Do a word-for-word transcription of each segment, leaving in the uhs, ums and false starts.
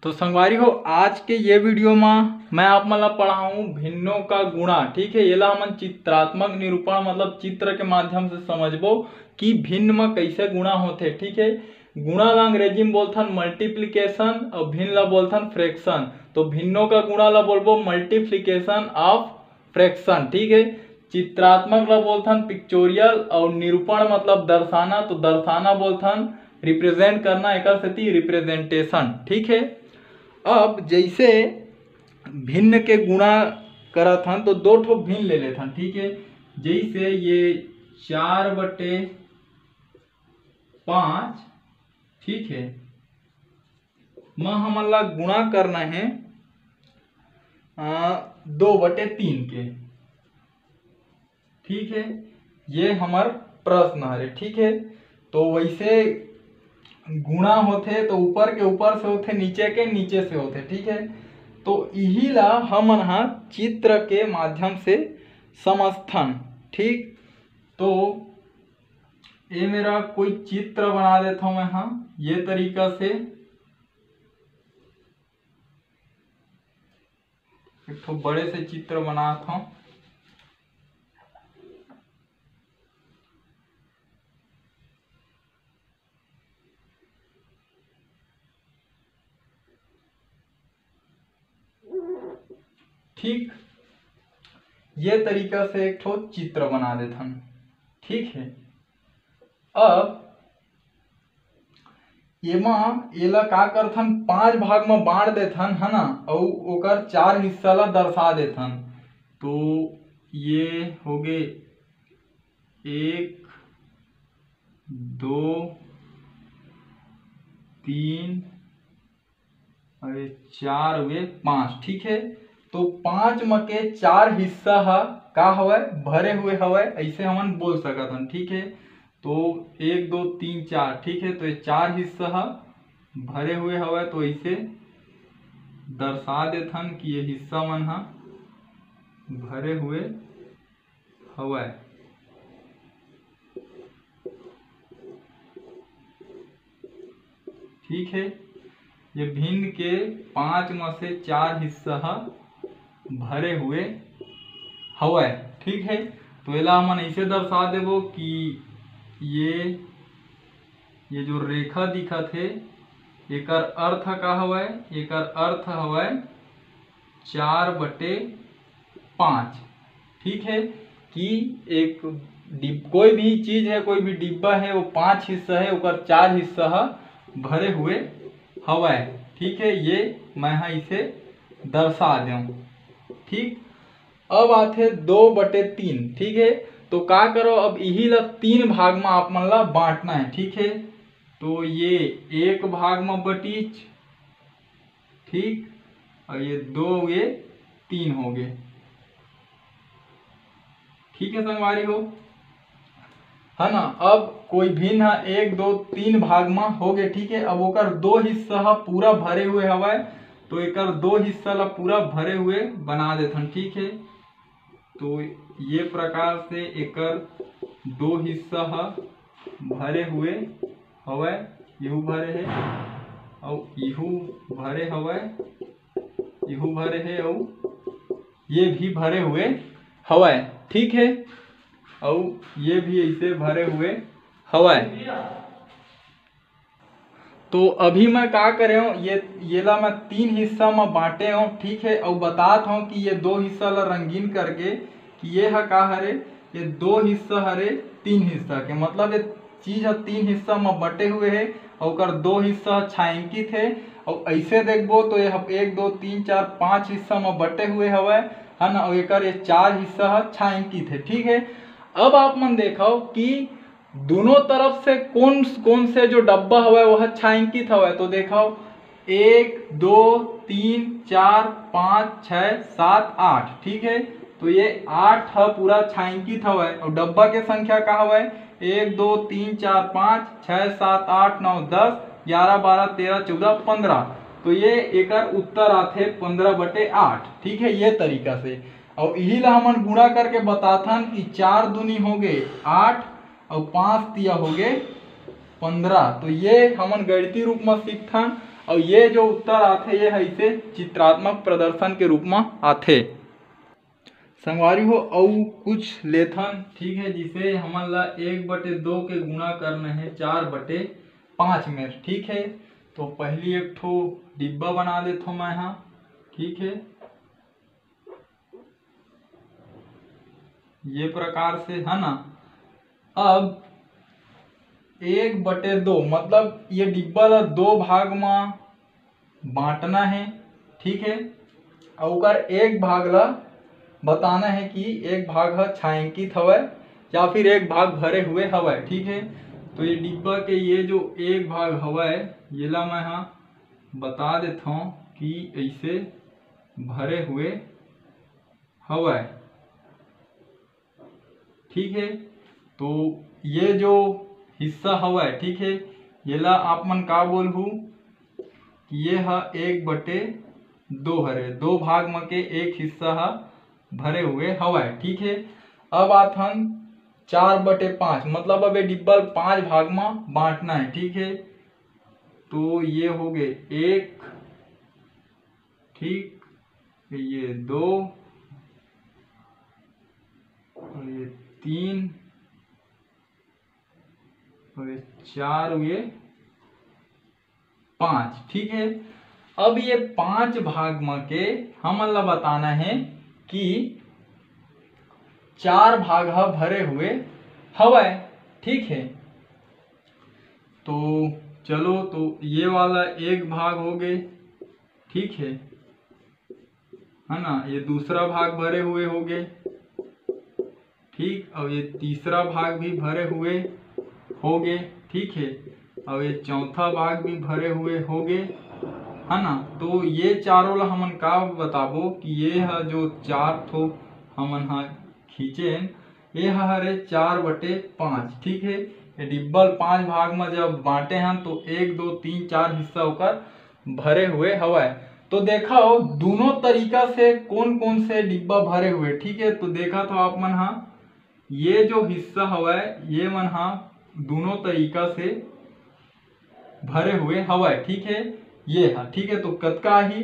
तो संगवारी हो, आज के ये वीडियो में मैं आप मन ला पढ़ाऊँ भिन्नों का गुणा। ठीक है, येला हमन चित्रात्मक निरूपण मतलब चित्र के माध्यम से समझबो कि भिन्न में कैसे गुणा होथे। ठीक है, गुणा ला अंग्रेजी में बोलथन मल्टीप्लिकेशन और भिन्न ला बोलथन फ्रैक्शन। तो भिन्नों का गुणा ला बोलबो मल्टीप्लिकेशन ऑफ फ्रैक्शन। ठीक है, चित्रात्मक ला बोलथन पिक्चोरियल और निरूपण मतलब दर्शाना, तो दर्शाना बोलथन रिप्रेजेंट करना, एकर सेती रिप्रेजेंटेशन। ठीक है, अब जैसे भिन्न के गुणा करत हन तो दो ठो भिन्न ले लेथन। ठीक है, जैसे ये चार बटे पाँच, ठीक है, म हमन ला गुणा करना है आ, दो बटे तीन के। ठीक है, ये हमर प्रश्न हरे। ठीक है, तो वैसे गुणा होथे तो ऊपर के ऊपर से होथे, नीचे के नीचे से होथे। ठीक है, तो इही ला हमन हा चित्र के माध्यम से समझथन। ठीक, तो ये मेरा कोई चित्र बना देता हूँ मैं, हाँ, ये तरीका से एक ठो बड़े से चित्र बनात हूँ। ठीक, ये तरीका से एक ठो चित्र बना देथन। ठीक है, अब एमा एला का करथन, पांच भाग म बांट देथन, है ना, अउ ओकर चार हिस्सा ला दर्शा देथन। तो ये होगे एक, दो, तीन, अरे चार हुए पाँच। ठीक है, तो पाँच म के चार हिस्सा ह का हवय, भरे हुए हवय, ऐसे हमन बोल सकत हन। ठीक है, तो एक, दो, तीन, चार, ठीक है, तो ये चार हिस्सा ह भरे हुए हवय, तो ऐसे दर्शा देथन कि ये हिस्सा मन ह भरे हुए हवय। ठीक है, ये भिन्न के पांच म से चार हिस्सा ह भरे हुए हवय। ठीक है, तो एला हमन ऐसे दर्शा देबो कि ये, ये जो रेखा दिखत हे, एकर अर्थ का हवय? एकर अर्थ हवय चार बटे पाँच। ठीक है, कि एक डिब-, कोई भी चीज है, कोई भी डिब्बा है, वो पांच हिस्सा है, ओकर चार हिस्सा ह भरे हुए हवय। ठीक है, ये मैं ह इसे दर्शा देव। ठीक, अब आथे दो बटे तीन। ठीक है, तो का करो, अब इही ला तीन भाग म आप मन ला बांटना है। ठीक है, तो ये एक भाग म बटीच, ठीक, और ये दो, ये तीन हो गए। ठीक है संगवारी हो, है ना। अब कोई भिन्न ह एक, दो, तीन भाग म हो गए। ठीक है, अब ओकर दो हिस्सा ह पूरा भरे हुए हवय, तो एकर दो हिस्सा ला पूरा भरे हुए बना देथन। ठीक है, तो ये प्रकार से एकर दो हिस्सा ह भरे हुए हवय, इहू भरे हे, अउ इहू भरे हवय, इहू भरे हे, अउ ये भी भरे हुए हवय। ठीक है, अउ ये भी ऐसे भरे हुए हवय। तो अभी मैं का करे हूँ, ये, ये ला मैं तीन हिस्सा में बांटे हूँ। ठीक है, अउ बतात हूँ कि ये दो हिस्सा ला रंगीन करके कि ये ह का हरे, ये दो हिस्सा हरे, तीन हिस्सा के, मतलब ये चीज ह तीन हिस्सा में बटे हुए है, अउ ओकर दो हिस्सा ह छायांकित है। अउ ऐसे देखबो तो ये ह एक, दो, तीन, चार, पांच हिस्सा में बटे हुए हवय, है ना, अउ एकर ये चार हिस्सा ह छायांकित है। ठीक है, अब आप मन देखो कि दोनों तरफ से कौन कौन से जो डब्बा हवय, वह छायांकित हवय। तो देखो, एक, दो, तीन, चार, पाँच, छः, सात, आठ। ठीक है, तो ये आठ ह पूरा छायांकित हवय। और डब्बा के संख्या का हवय? एक, दो, तीन, चार, पाँच, छः, सात, आठ, नौ, दस, ग्यारह, बारह, तेरह, चौदह, पंद्रह। तो ये एकर उत्तर आथे पंद्रह बटे आठ। ठीक है, ये तरीका से। और यही ला हमन गुणा करके बताथन कि चार दूनी हो गए आठ, अउ पाँच तिया हो गए पंद्रह। तो ये हमन गणितीय रूप में सीखथन। अउ ये जो उत्तर आथे, ये ह इसे चित्रात्मक प्रदर्शन के रूप म आथे। संगवारी हो, अउ कुछ लेथन, ठीक है, जिसे हमन ला एक बटे दो के गुणा करना है चार बटे पाँच में, ठीक है। तो पहली एक ठो डिब्बा बना देथों मैं हा, ठीक है, ये प्रकार से, है ना। अब एक बटे दो, मतलब ये डिब्बा ला दो भाग में बांटना है, ठीक है, और ओकर एक भाग ला बताना है कि एक भाग ह छायांकित हवय या फिर एक भाग भरे हुए हवय, ठीक है। तो ये डिब्बा के ये जो एक भाग हवय, येला मैं हा बता देथों कि ऐसे भरे हुए हवय, ठीक है। तो ये जो हिस्सा हवय, ठीक है, येला आप मन का बोलहू कि ये ह एक बटे दो हरे, दो भाग म के एक हिस्सा ह भरे हुए हवय, ठीक है। अब आथन चार बटे पाँच, मतलब अब ये डिब्बा ल पाँच भाग म बांटना है, ठीक है। तो ये हो गए एक, ठीक, ये दो, और ये तीन, और ये चार, ये पाँच, ठीक है। अब ये पाँच भाग म के हमन ला बताना है कि चार भाग ह भरे हुए हवय, ठीक है। तो चलो, तो ये वाला एक भाग हो गए, ठीक है, है ना, ये दूसरा भाग भरे हुए हो गए, ठीक, और ये तीसरा भाग भी भरे हुए हो गए, ठीक है, और ये चौथा भाग भी भरे हुए हो गए, है ना। तो ये चारों ला हमन का बताबो कि ये ह जो चार ठो हमन ह खींचेन, ये ह हरे चार बटे पाँच, ठीक है। ये डिब्बा ल पाँच भाग में जब बांटे हन तो एक, दो, तीन, चार हिस्सा ओकर भरे हुए हवय। तो देखो दोनों तरीका से कौन कौन से डिब्बा भरे हुए, ठीक है। तो देखा था आप मन हा, ये जो हिस्सा हवय, ये मन हा दोनों तरीका से भरे हुए हवय, ठीक है। ये हा, ठीक है, तो कतका ही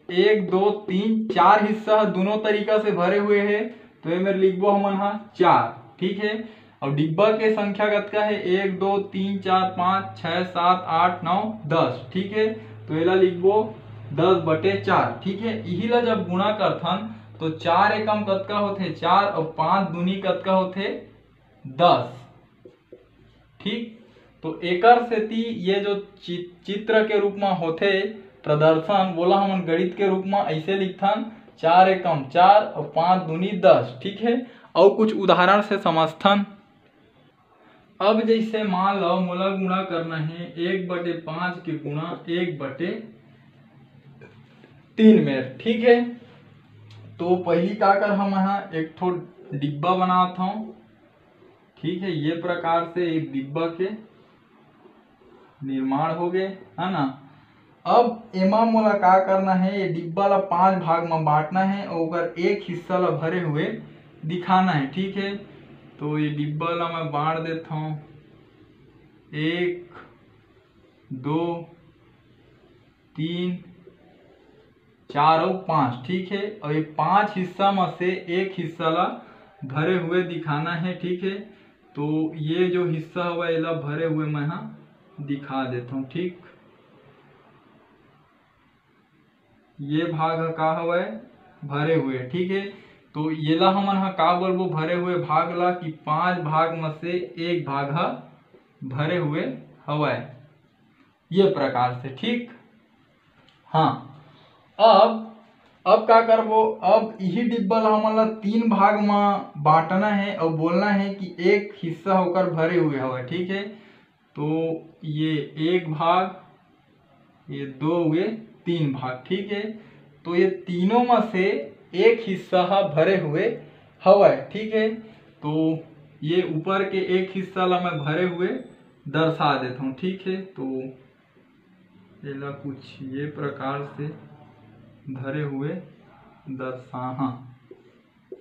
एक, दो, तीन, चार हिस्सा ह दोनों तरीका से भरे हुए है, तो ये मेर लिखबो हमन हा चार, ठीक है। और डिब्बा के संख्या कतका है? एक, दो, तीन, चार, पाँच, छः, सात, आठ, नौ, दस, ठीक है। तो एला लिखबो दस बटे चार, ठीक है। इही ला जब गुणा करथन तो चार एकम कतका होथे? चार, और पाँच दूनी कतका होथे? दस, ठीक। तो एकर सेती ये जो चि-, चित्र के रूप में होथे प्रदर्शन, वोला हमन गणित के रूप में ऐसे लिखथन, चार एकम चार और पाँच दूनी दस, ठीक है। और कुछ उदाहरण से समझथन। अब जैसे मान लो मोला गुणा करना है एक बटे पाँच के गुणा एक बटे तीन में, ठीक है। तो पहली का कर हम यहाँ एक ठो डिब्बा बनात हूँ, ठीक है। ये प्रकार से एक डिब्बा के निर्माण हो गए, है ना। अब एमा मोला का करना है, ये डिब्बा ला पांच भाग में बांटना है और ओकर एक हिस्सा ला भरे हुए दिखाना है, ठीक है। तो ये डिब्बा ला मैं बांट देता हूँ, एक, दो, तीन, चार और पाँच, ठीक है। और ये पांच हिस्सा में से एक हिस्सा ला भरे हुए दिखाना है, ठीक है। तो ये जो हिस्सा हवा एला भरे हुए मैं हा दिखा देता हूँ, ठीक। ये भाग ह का हवय? भरे हुए, ठीक है। तो येला हमन ह का बोलबो भरे हुए भाग ला कि पांच भाग में से एक भाग ह भरे हुए हवय, ये प्रकार से, ठीक। हाँ, अब अब का करबो, अब इही डिब्बा ला हमन ला तीन भाग में बांटना है और बोलना है कि एक हिस्सा होकर भरे हुए हवय, ठीक है। तो ये एक भाग, ये दो हुए तीन भाग, ठीक है। तो ये तीनों में से एक हिस्सा हा भरे हुए हवय, ठीक है। तो ये ऊपर के एक हिस्सा ला मैं भरे हुए दर्शा देता हूँ, ठीक है। तो एला कुछ ये प्रकार से भरे हुए दर्शाहा,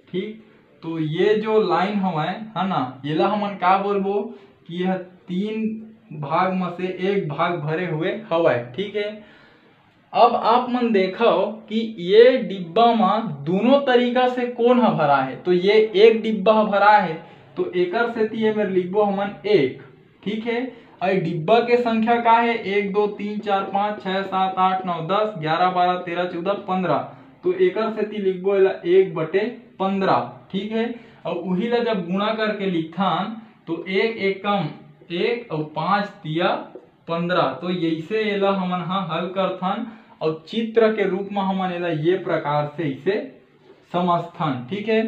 ठीक। तो ये जो लाइन हवय, है ना, एला हमन का बोलबो कि यह तीन भाग में से एक भाग भरे हुए हवय, ठीक है। अब आप मन देखव कि ये डिब्बा म दोनों तरीका से कोन ह भरा हे। तो ये एक डिब्बा ह भरा हे, तो एकर सेती ये मेर लिखबो हमन एक, ठीक है। अउ ये डिब्बा के संख्या का है? एक, दो, तीन, चार, पाँच, छः, सात, आठ, नौ, दस, ग्यारह, बारह, तेरह, चौदह, पंद्रह। तो एकर सेती लिखबो एला एक बटे पंद्रह, ठीक है। अउ उही ला जब गुणा करके लिखथन तो एक एकम एक अउ पाँच तिया पंद्रह। तो यैसे एला हमन ह हल करथन अउ चित्र के रूप म हमन एला ये प्रकार से इसे समझथन, ठीक है।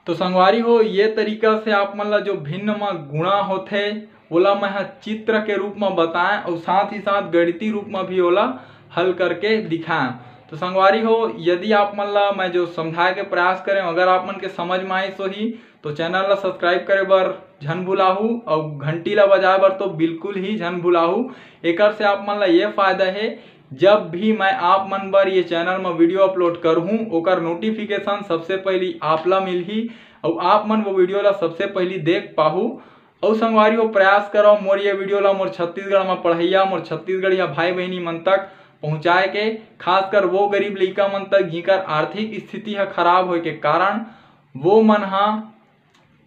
तो संगवारी हो, ये तरीका से आप मन ला जो भिन्न म गुणा होथे, ओला मैं ह चित्र के रूप म बताएं अउ साथ ही साथ गणितीय रूप म भी ओला हल करके दिखाएं। तो संगवारी हो, यदि आप मन ला मैं जो समझाए के प्रयास करें, अगर आप मन के समझ में आइस होही, तो चैनल ला सब्सक्राइब करे बर झन भुलाहू अउ घंटी ला बजाए बर तो बिल्कुल ही झन भुलाहू। एकर से आप मन ला ये फायदा है, जब भी मैं आप मन बर ये चैनल म वीडियो अपलोड करहूँ, ओकर नोटिफिकेशन सबसे पहली आप ला मिलही अउ आप मन वो वीडियो ला सबसे पहली देख पाहू। अउ संगवारी हो, प्रयास करव मोर ये वीडियो ला मोर छत्तीसगढ़ म पढ़इया, मोर छत्तीसगढ़िया भाई बहिनी मन तक पहुँचाए के, खासकर वो गरीब लइका मन तक जिकर आर्थिक स्थिति ह खराब होए के कारण वो मन ह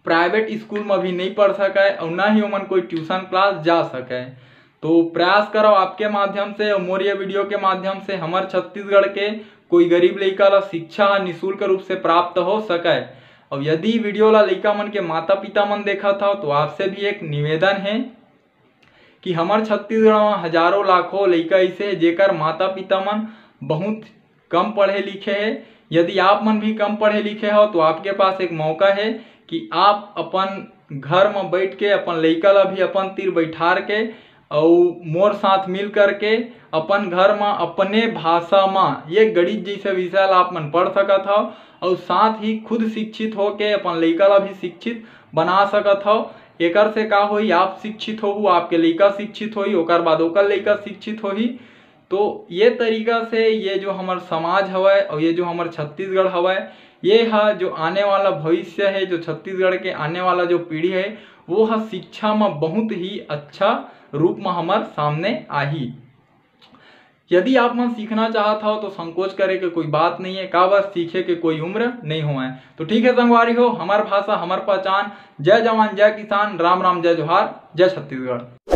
प्राइवेट स्कूल म भी नहीं पढ़ सकय अउ न ही ओमन कोई ट्यूशन क्लास जा सकय। तो प्रयास करव आपके माध्यम से अउ मोर ये वीडियो के माध्यम से हमर छत्तीसगढ़ के कोई गरीब लइका ला शिक्षा ह निशुल्क रूप से प्राप्त हो सकय। अउ यदि वीडियो ला लइका मन के माता पिता मन देखत हव तो आपसे भी एक निवेदन है कि हमर छत्तीसगढ़ म हजारों लाखों लइका ऐसे हे जेकर माता पिता मन बहुत कम पढ़े लिखे हे। यदि आप मन भी कम पढ़े लिखे हो तो आपके पास एक मौका है कि आप अपन घर म बैठ के अपन लइका ला भी अपन तीर बैठार के अउ मोर साथ मिल करके अपन घर म अपने भाषा म ये गणित जैसे विषय ला आप मन पढ़ सकत हव अउ साथ ही खुद शिक्षित होके अपन लइका ला भी शिक्षित बना सकत हव। एकर से का होही, आप शिक्षित होहू, आपके लइका शिक्षित होही, ओकर बाद ओकर लइका शिक्षित होही। तो ये तरीका से ये जो हमर समाज हवय अउ ये जो हमर छत्तीसगढ़ हवय, ये ह जो आने वाला भविष्य है, जो छत्तीसगढ़ के आने वाला जो पीढ़ी है, वो ह शिक्षा म बहुत ही अच्छा रूप म हमर सामने आही। यदि आप मन सीखना चाहत हव तो संकोच करे के कोई बात नहीं है, काबर सीखे के कोई उम्र नहीं होवय। तो ठीक है संगवारी हो, हमर भाषा हमर पहचान। जय जवान जय किसान, राम राम जय जोहार, जय छत्तीसगढ़।